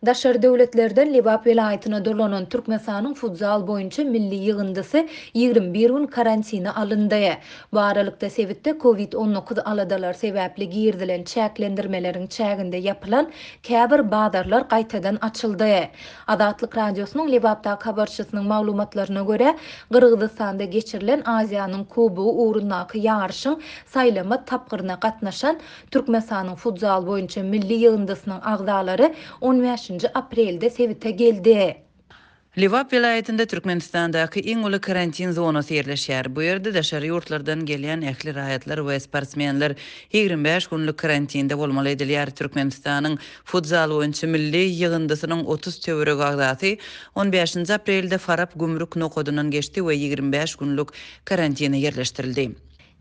Daşary döwletlerden Lebap welaýatyna dolanan Türkmenistanyň futzal boýunça milli ýygyndysy 21 gün karantine alyndy. Bu aralykda sebitde Covid 19 aladalary sebäpli girizilen çäklendirmeleriň çäginde ýapylan käbir bazarlar gaýtadan açyldy. Azatlyk Radiosynyň Lebapdaky habarçysynyň maglumatlaryna görä, Gyrgyzystanda geçirilen Aziýanyň Kubogy ugrundaky ýaryşyň saýlama tapgyryna gatnaşan Türkmenistanyň futzal boýunça milli ýygyndysynyň agzalary on bäşinji aprelde sebite geldi. Lebap welaýatynda Türkmenistandaky iň uly karantin zonasy ýerleşýär. Bu ýerde daşary ýurtlardan gelýän ähli raýatlar we sportsmenler 25 günlük karantinde bolmaly edilýär. Türkmenistanyň futzal boýunça milli ýygyndysynyň 30 töweregi agzasy on bäşinji aprelde Farap gümrük nokadyndan geçdi we 25 günlük karantine ýerleşdirildi.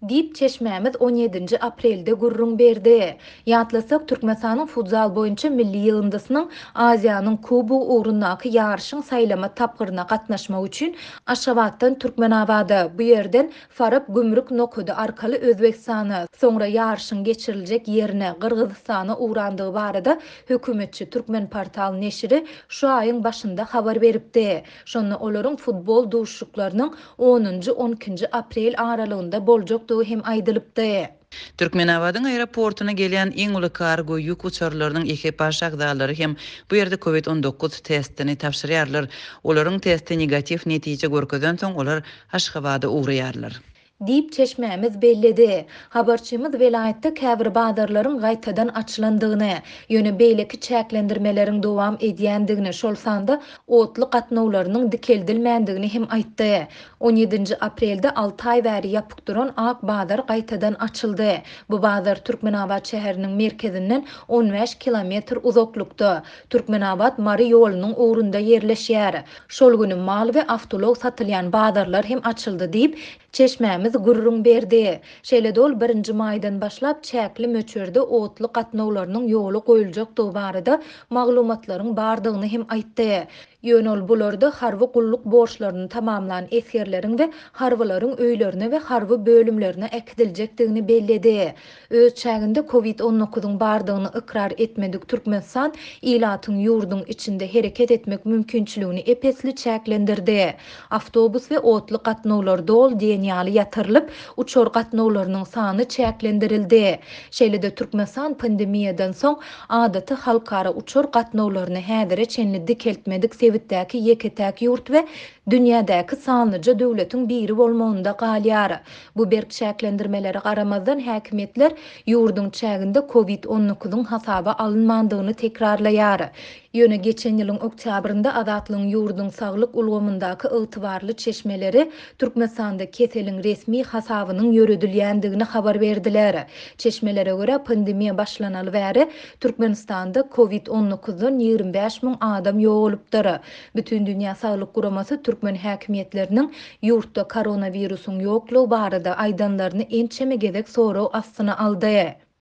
Diýip, çeşmämiz on ýedinji aprelde gürrüň berdi. Ýatlasak, Türkmenistanyň futzal boýunça milli ýygyndysynyň Aziýanyň Kubogy ugrundaky ýaryşyň saýlama tapgyryna gatnaşmak üçin Aşgabatdan Türkmenabada, bu ýerden Farap gümrük nokady arkaly Özbegistana, soňra ýaryşyň geçiriljek ýerine, Gyrgyzystana ugrandygy barada hökümetçi Turkmenportal neşiri şu aýyň başynda habar beripdi. Şonda olaryň futbol duşuşyklarynyň onunjy, on ikinji aprel aralygynda boljakdygy hem aýdylypdy. Türkmenabadyň aeroportuna gelýän iň uly kargo ýük uçarlarynyň ekipaž agzalary hem bu ýerde covid 19 testini tabşyrýarlar. Olaryň testi negatiw netije görkezensoň, olar Aşgabada ugraýarlar. Diýip, çeşmämiz belledi. Habarçymyz welaýatda käbir bazarlaryň gaýtadan açylandygyny, ýöne beýleki çäklendirmeleriň dowam edýändigini, şol sanda otly gatnawlarynyň dikeldilmändigini hem aýtdy. On ýedinji aprelde alty aý bäri ýapyk duran Ak bazar gaýtadan açyldy. Bu bazar Türkmenabat şäheriniň merkezinden on bäş kilometr uzaklykda, Türkmenabat-Mary ýolunyň ugrunda ýerleşýär. Şol güni mal we awtoulag satylýan bazarlar hem açyldy diýip, çeşmämiz gürrüň berdi. Şeýle-de ol birinji maýdan başlap çäkli möçberde otly gatnawlarynyň ýola goýuljakdygy barada maglumatlaryň bardygyny hem aýtdy. Ýöne ol bularda harby gulluk borçlaryny tamamlan esgerleriň we harbylaryň öýlerine we harby bölümlerine äkidiljekdigini belledi. Öz çäginde Covid on dokuzyň bardygyny ykrar etmedik Türkmenistan ilatyň ýurduň içinde hereket etmek mümkinçiligini ep-esli çäklendirdi. Awtobus we otly gatnawlar doly diýen ýaly ýatyrylyp, uçar gatnawlarynyň sany çäklendirildi. Şeýle-de Türkmenistan pandemiýadan soň adaty halkara uçar gatnawlaryny häzire çenli dikeltmedik sebitdäki ýeke-täk ýurt we dünýädäki sanlyja döwletiň biri bolmagynda galýar. Bu berk çäklendirmelere garamazdan, häkimiýetler ýurduň çäginde Covid on dokuzyň hasaba alynmandygyny tekrarlaýar. Ýöne geçen ýylyň oktýabrynda Azatlygyň ýurduň saglyk ulgamyndaky ygtybarly çeşmeleri Türkmenistanda keseliň resmi hasabynyň ýöredilýändigini habar berdiler. Çeşmelere görä, pandemiýa başlanaly bäri Türkmenistanda Covid on dokuzdan 25 müň adam ýogalypdyr. Bütindünýä Saglyk Guramasy türkmen häkimiýetleriniň ýurtda koronawirusyň ýoklugy barada aýdanlaryny ençeme gezek sorag astyna aldy.